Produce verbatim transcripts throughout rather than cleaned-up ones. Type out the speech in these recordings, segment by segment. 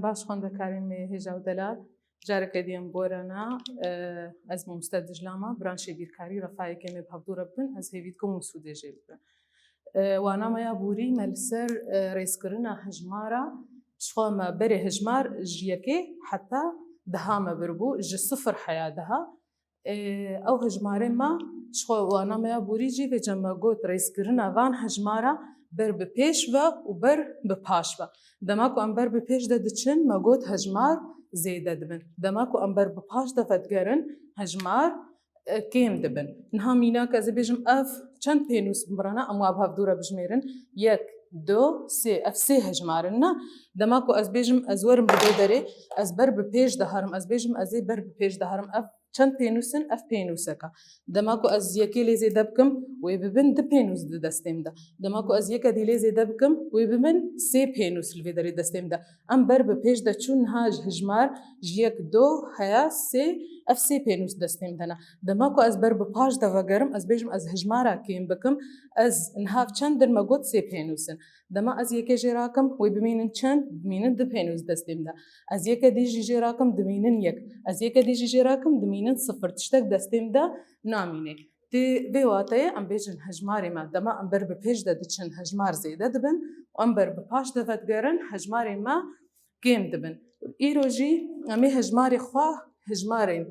Baş xwendekarên me hêja û delal, careke dî em borana, e, ez mamoste Dijla me, branşê bîrkarî refa yekê me bi hevdû re bibin, ez hêvî dikim hûn sûdê jê bibin. E, wana me ya borî me li ser, e, rêzkirina hejmara, ji xwe me berê hejmar ji yekê heta deha me bir bû, ji sifir heya deha. Ê, ew hejmarê me, ji xwe wana me ya borî jî vêca me got rêzkirina van hejmara ber bi pêş ve û ber bi paş ve. Dema ku em ber bi pêş de diçin, me got hejmar zêde dibin. Dema ku em ber bi paş de vedigerin, hejmar, e, kêm dibin. Niha mînak ez ê bêjim ev çend pênûs bin birana, em wa bi hevdû re bijmêrin. Yek, du, sê. Ev sê hejmar in, ne? Dema ku ez bêjim ez werim bi vê derê, ez ber bi pêş de herim, ez bêjim ez ê ber bi pêş de herim. Ev çend pênûs in? Ev pênûsek e. Dema ku ez yekê lê zêde bikim, wê bibin du pênûs di destê min de. Dema ku ez yeke dî lê zêde bikim, wê bibin sê pênûs li vê derê destê min de. Em ber bi pêş de çûn, niha ji hijmar ji yek, du, heya sê, ev sê pênûs destê min de ne. Dema ku ez ber bi paş de vegerim, ez bêjim ez hijmara kêm bikim, ez niha çend in? Me got sê pênûs in. Dema ez yekê jê rakim, wê bimînin çend? Bimînin du pênûs destê min de. Ez yeke dî jî jê rakim, dimînin yek. Ez yeke dî jî jê rakim, dimînin sifir. Tiştek destê min de namîne. Tê vê wateyê em bêjin hejmarê me, dema em ber bi pêş de diçin, hejmar zêde dibin û em ber bi paş de vedigerin, hejmarê me kêm dibin. Îro jî em ê hejmarê xwe, hejmarên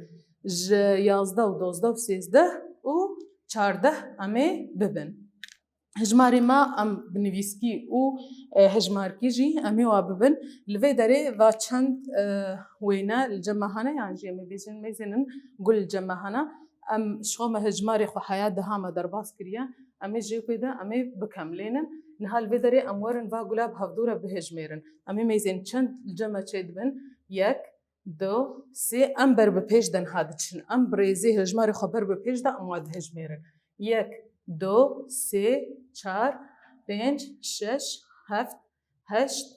ji yazdeh û dozdeh û sêzdeh û çardeh em ê bibin. Hejmarê me em bi nivîskî û, e, hejmarkî jî em ê wa bibin. Li vê derê va çend, e, wêne li cem me hene, yan jî em ê bêjin mêzênin ku li cem me hene. Em ji xwe me hejmarê xwe heya deha me derbas kiriye. Em ê jê pê de em ê bikemlênin. Niha li vê derê em werin va gula bi hevdû re bihejmêrin. Em ê mêzên çend li cem me çêdibin? Yek, du, sê, em ber bi pêş de niha diçin. Em bi rêzê hejmarê xwe ber bi pêş de em wa dihejmêrin. Yek, du, sê, çar, pênc, şeş, heft, heşt,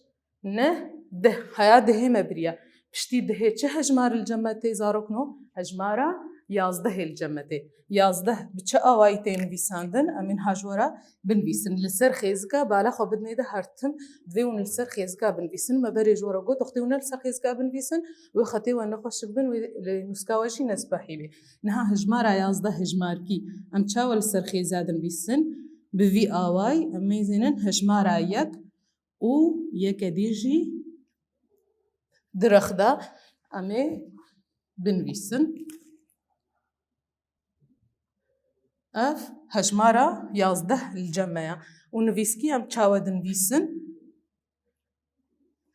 neh, deh. Heya dehê me biriye. Piştî dehê çi hejmar li cem me tê zarokno? Hejmara yazdehê li cem me tê. Yazdeh bi çi awayî tê nivîsandin? Em ên ha ji we re binivîsin. Li ser xêzika bala xwe bidinê de her tim divê hûn li ser xêzika binivîsin. Me berê ji we re got, wextê hûn ne li ser xêzika binivîsin, wê xetê we nexweşik bin, wê li nûska we jî nespehî bê. Niha hijmara yazdeh hijmarkî em çawa li ser xêza dinivîsin? Bi vî awayî em mêzênin hijmara yek û yeke dî jî di rex de em ê binivîsin. Ev hejmara yazdeh li cem me ye. Û nivîskî em çawa dinivîsin?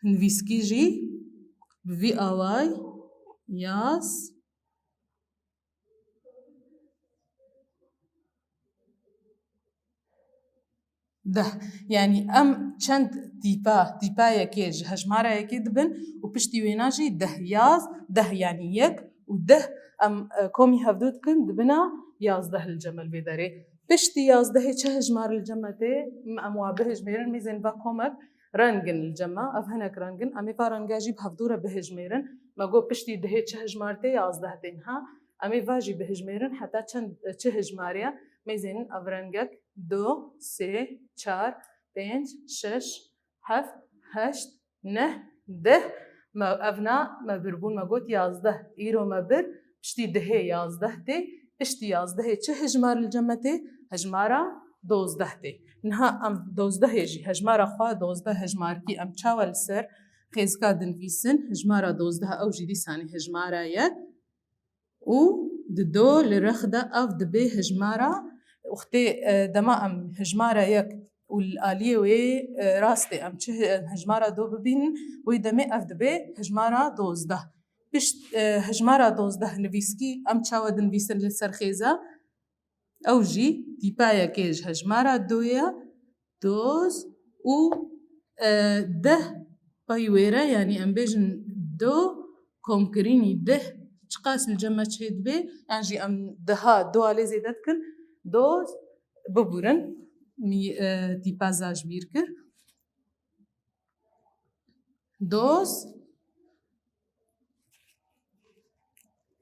Nivîskî jî bi vî awayî yaz deh. Yanî em çend tîpa, tîpa yekê ji hejmara yekê dibin û piştî wêna jî deh, yaz, deh, yanî yek û deh em, e, komî hevdû dikin, dibina yazdeh li cem me li vê derê. Piştî yazdehê çi hejmar li cem me tê? Em wa bihejmêrin, mêzên va komek reng in li cem me. Ev hinek reng in. Em ê va renga jî bi hevdû re bihejmêrin. Me got piştî dehê çi hejmar tê? Yazdeh tê. Niha em ê va jî bihejmêrin heta çend, çi hejmarê ye. Mêzên ev rengek du, sê, çar, pênc, şeş, heft, heşt, neh, deh. Me, evna me bir bûn, me got yazdeh. Îro me bir, piştî dehê yazdeh tê. Piştî yazdehê çi hejmar li cem me tê? Hejmara dozdeh tê. Niha em dozdehê jî, hejmara xwe dozdeh hejmarkî, em çawa li ser xêzika dinivîsin? Hejmara dozdeh ew jî dîsanî hejmara ye. Û di do li rex de ev dibe hejmara, wextê, e, dema em hejmara yek û li aliyê wê, e, rastê em çi he-, hejmara do bibînin, wê demê ev dibe hejmara dozdeh. Pişt, e, hejmara dozdeh nivîskî em çawa dinivîsin li ser xêza? Ew jî tîpa yekê ji hejmara do ye, doz û, e, deh pey wêre, yanî em bêjin do komkirînî deh çiqas li cem me çêdibe, yan jî em deha do alê zêde dikin, doz, bibûrin, mî-, e, tîpa za ji bîr kir. Doz.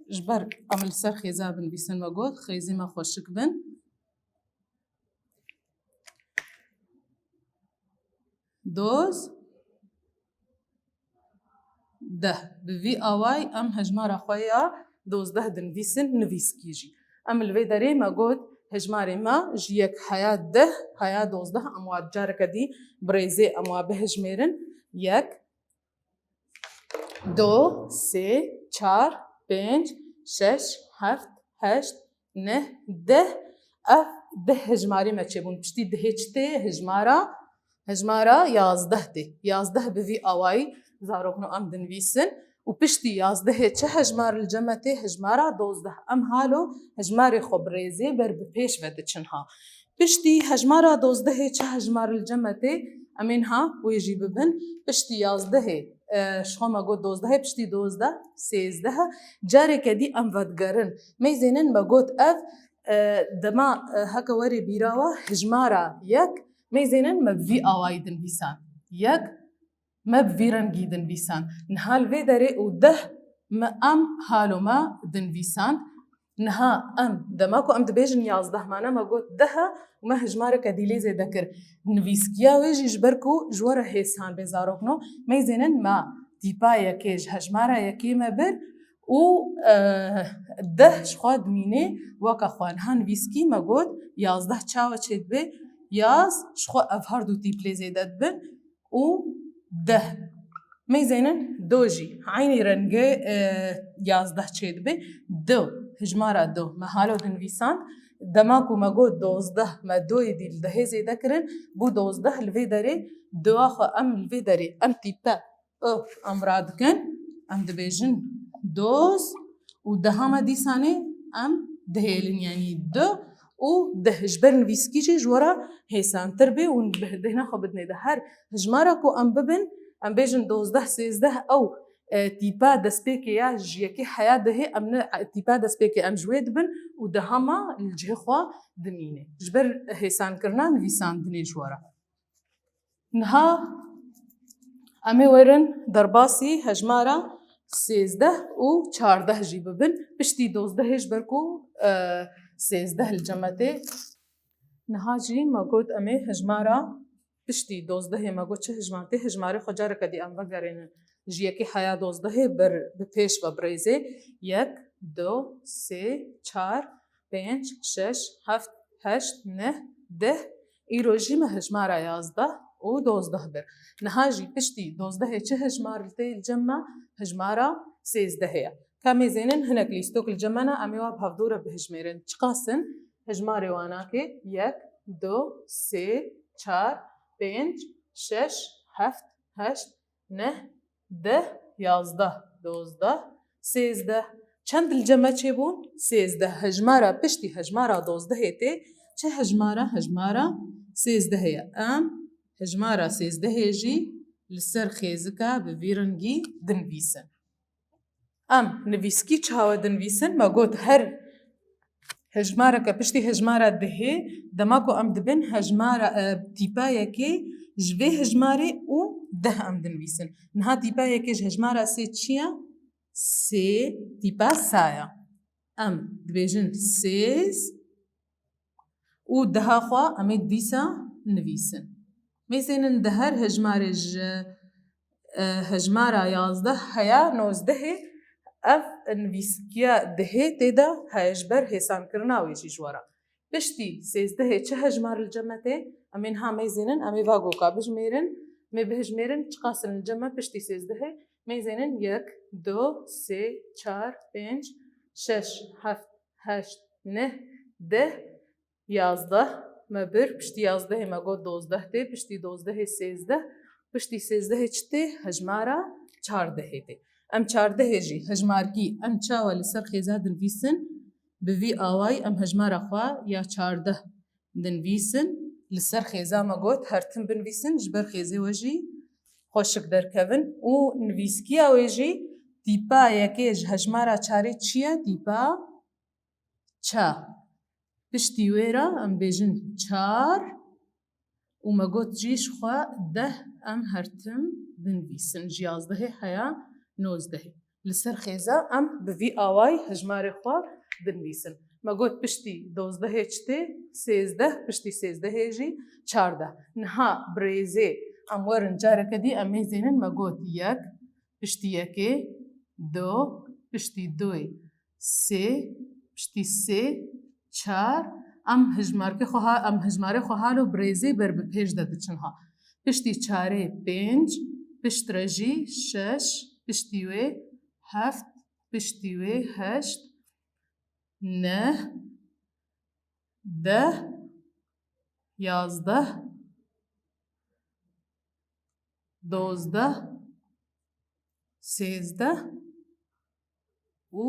Ji ber em li ser xêza binivîsin, me got, xêzê me xweşik bin. Doz. deh. Bi vî awayî em hejmara xwe ya dozdeh dinivîsin nivîskî jî. Em li vê derê me got hejmarê me ji yek heya deh, heya dozdeh em wa careke dî bi rêzê em wa bihejmêrin. Yek, do, sê, çar, pênc, şeş, heft, heşt, neh, deh. Ev deh hejmarê me çêbûn. Piştî dehê çi tê? Hejmara, hejmara yazdeh tê. Yazdeh bi vî awayî zarokno em dinivîsin. Û piştî yazdehê çi hejmar li cem me tê? Hejmara dozdeh. Em halo hejmarê xwe bi rêzê ber bi pêş ve diçin ha. Piştî hejmara dozdehê çi hejmar li cem me tê? Em ê niha wê jî bibin. Piştî yazdehê, e, ji xwe me got dozdehê, piştî dozdeh, sêzdeh. Careke dî em vedigerin. Meyzênin me got ev, e, dema, e, heke werê bîra we hejmara yek, meyzênin me bi vî awayî dinivîsan. Yek, me bi vî rengî dinivîsan. Niha li vê derê û deh me em halo me dinivîsan. Niha em, dema ku em dibêjin yazdeh, mane me got deh e û me hejmareke dî lê zêde kir. Nivîskiya wê jî ji ber ku ji we re hêsan bê zarokno, meyzênin me tîpa yekê ji hejmara yekê me bir û, e, deh ji xwe dimînê weke xwe. Niha nivîskî me got yazdeh çawa çêdibe? Yaz ji xwe ev her du tîp lê zêde dibin û deh. Meyzênin do jî eynî rengê, e, yazdeh çêdibe. Do, hejmara do. Me halo dinivîsan. Dema ku me got dozdeh, me doyê dî li dehê zêde kirin, bû dozdeh. Li vê derê doa xwe em li vê derê em tîpe o em radikin, em dibêjin doz û deha me dîsanê em dihêlin, yanî du û deh. Ji ber nivîskî jî ji we re hêsantir bê û bêhna xwe bidinê de. Her hejmara ku em bibin, em bêjin dozdeh, sêzdeh, ew, e, tîpa destpêkê ya ji yekê heya dehê, em ne, e, tîpa destpêkê em ji wê dibin û deha me li cihê xwe dimîne. Ji ber hêsankirina nivîsandinê ji we re. Niha em ê werin derbasî hejmara sêzdeh û çardeh jî bibin. Piştî dozdehê ji ber ku, e, sêzdeh li cem me tê. Niha jî me got em ê hejmara piştî dozdehê me got çi hejmar tê, hejmarê xwe careke dî em vegerênin. Ji yekê heya dozdehê ber bi pêş ve bi rêzê. Yek, du, sê, çar, pênc, şeş, heft, heşt, neh, deh. Îro jî me hejmara yazdeh û dozdeh bir. Niha jî piştî dozdehê çi hejmar li tê li cem me? Hejmara sêzdehê ye. Ka mêzênin hinek lîstok li cem me ne, em ê wa bi hevdû re bihejmêrin. Çiqas in? Hejmarê wana kê? Yek, du, sê, çar, pênc, şeş, heft, heşt, neh, deh, yazdeh, dozdeh, sêzdeh. Çend li cem me çêbûn? Sêzdeh. Hejmara piştî hejmara dozdehê tê çi hejmara? Hejmara sêzdehê ye. Em hejmara sêzdehê jî li ser xêzika bi vî rengî dinivîsin. Em nivîskî çawa dinivîsin? Me got her hejmareke piştî hejmara dehê, dema ku em dibin hejmara, e, tîpa yekê ji vê hejmarê û deh em dinivîsin. Niha tîpa yekê ji hejmara sê çi ye? Sê, tîpa sa ye. Em dibêjin sêz û deha xwe em ê dîsa nivîsin. Mêzênin di her hejmarê ji, e, hejmara yazdeh heya nozdehê ev nivîskiya dehê tê de heye ji ber hêsankirina wê jî ji we re. Piştî sêzdehê çi hejmar li cem me tê? Em ê niha mêzênin, em ê va goka bijmêrin. Em ê bihijmêrin çiqas in li cem me piştî sêzdehê. Mêzênin yek, du, sê, çar, pênc, şeş, heft, heşt, neh, deh, yazdeh. Me bir, piştî yazdehê me got dozdeh tê, piştî dozdehê sêzdeh, piştî sêzdehê çi tê? Hejmara çardehê tê. Em çardehê jî hejmarkî em çawa li ser xêza dinivîsin? Bi vî awayî em hejmara xwe ya çardeh dinivîsin. Li ser xêza me got her tim binivîsin, ji ber xêzê we jî xweşik derkevin. Û nivîskiya wê jî tîpa yekê ji hejmara çarê çi ye? Tîpa ça. Piştî wê re em bêjin çar û me got jî ji xwe deh em her tim binivîsin. Ji yazdehê heya nozdehê. Li ser xêza em bi vî awayî hejmarê xwe dinivîsin. Me got piştî dozdehê çi tê? Sêzdeh, piştî sêzdehê jî çardeh. Niha bi rêzê em werin careke dî em mêzênin, me got yek, piştî yekê, du, piştî duyê, sê, piştî sê, çar. Em hijmarkê xwe ha-, em hijmarê xwe halo bi rêzê ber bi pêş de diçin ha. Piştî çarê pênc, piştre jî şeş, piştî wê heft, piştî wê heşt, neh, deh, yazdeh, dozdeh, sêzdeh û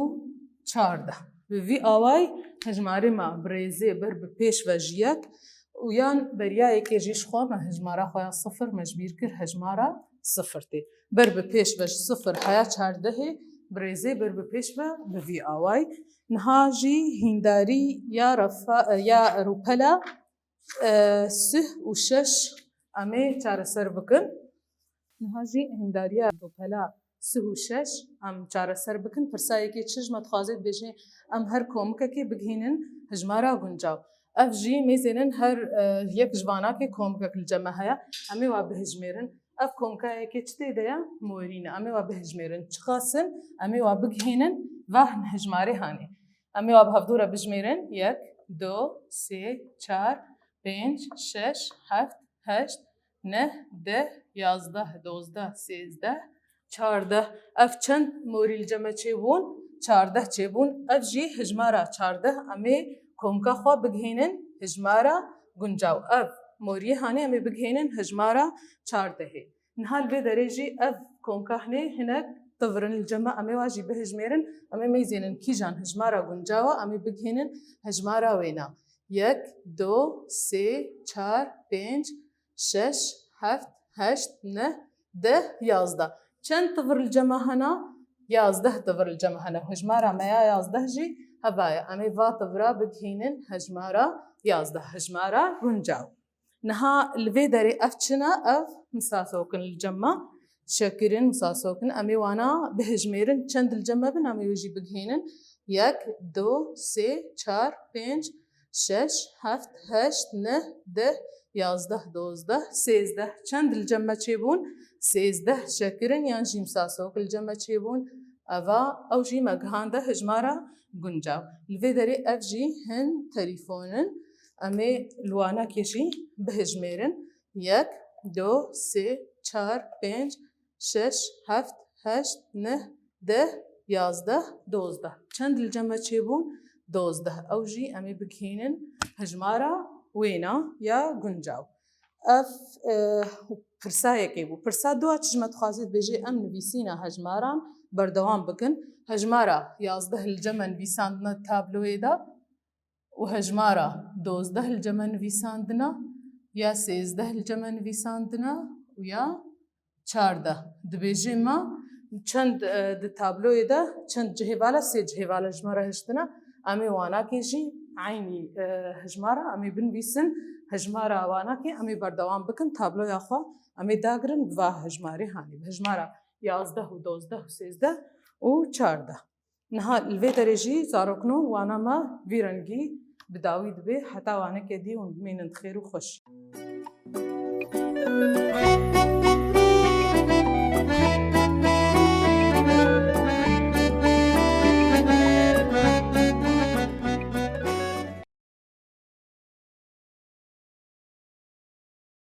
çardeh. Bi vî awayî hejmarê me bi rêzê ber bi pêş ve ji yek û yan beriya yekê jî ji xwe me hejmara xwe ya sifir me ji bîr kir, hejmara sifir tê. Ber bi pêş ve ji sifir heya çardehê bi rêzê ber bi pêş ve bi vî awayî. Niha jî hîndarî ya refa-, ya rûpela e, sih û şeş em ê çareser bikin. Niha jî hîndariya dopela sih û şeş em çareser bikin. Pirsa yekê çi ji me dixwaze dibêje, em her komikekê bigihînin hijmara guncaw. Ev jî mêzênin her, e, yek ji vanakê komikek li cem me heye. Em ê wa bihijmêrin. Ev komika yekê çi tê de ye? Morî ne. Em ê wa bihijmêrin. Çiqas in? Em ê wa bigihînin va hijmarê hanê. Em ê wa bi hevdû re bijmêrin. Yek, du, sê, çar, pênc, şeş, heft, heşt, neh, deh, yazdeh, dozdeh, sêzdeh, çardeh. Ev çend morî li cem me çêbûn? Çardeh çêbûn. Ev jî hijmara çardeh. Em ê komka xwe bigihînin hijmara guncaw. Ev moriyê hanê em ê bigihînin hijmara çardehê. Niha li vê derê jî ev komka hinê hinek tivirin li cem me, em ê wa jî bihijmêrin, em ê mêzênin kîjan hijmara guncaw e, em ê bigihînin hijmara wêna. Yek, du, sê, çar, pênc, şeş, heft, heşt, neh, deh, yazdeh. Çend tivir li cem me hene? Yazdeh tivir li cem me hene. Hijmara me ya yazdeh jî heva ye. Em ê va tivira bigihînin hijmara yazdeh, hijmara guncaw. Niha li vê derê ev çi ne? Ev misasokin li cem me. Şekirin misasokin. Em ê wana bihijmêrin. Çend li cem me bin, em ê wê jî bigihînin. Yek, du, sê, çar, pênc, şeş, heft, heşt, neh, deh, yazdeh, dozdeh, sêzdeh. Çend li cem me çêbûn? Sêzdeh şekirin yan jî misasok li cem me çêbûn. Eva, ew jî me gihande hijmara guncaw. Li vê derê ev jî hin telîfon in. Em ê li wanakê jî bihijmêrin. Yek, du, sê, çar, pênc, şeş, heft, heşt, neh, deh, yazdeh, dozdeh. Çend li cem me çêbûn? Dozdeh. Ew jî em ê bigihînin hijmara wêna ya guncaw. Ev, e, pirsa yekê bû. Pirsa dua çi ji me dixwaze dibêje, em nivîsîna hejmaran berdewam bikin. Hejmara yazdeh li cem me nivîsandine tabloyê de û hejmara dozdeh li cem me nivîsandine, ya sêzdeh li cem me nivîsandine û ya çardeh. Dibêje me çend, e, di tabloyê de çend cihê vala, sê cihê vala ji me re hiştine. Em ê wanakê jî eynî, e, hejmara em ê binivîsin, hejmara wanakê em ê berdewam bikin, tabloya xwe em ê dagirin bi va hejmarê hanê, bi hejmara yazdeh û dozdeh û sêzdeh û çardeh. Niha li vê derê jî zarokno wana me vî rengî bi dawî dibe. Heta waneke dî hûn bimînin xêr û xweşî.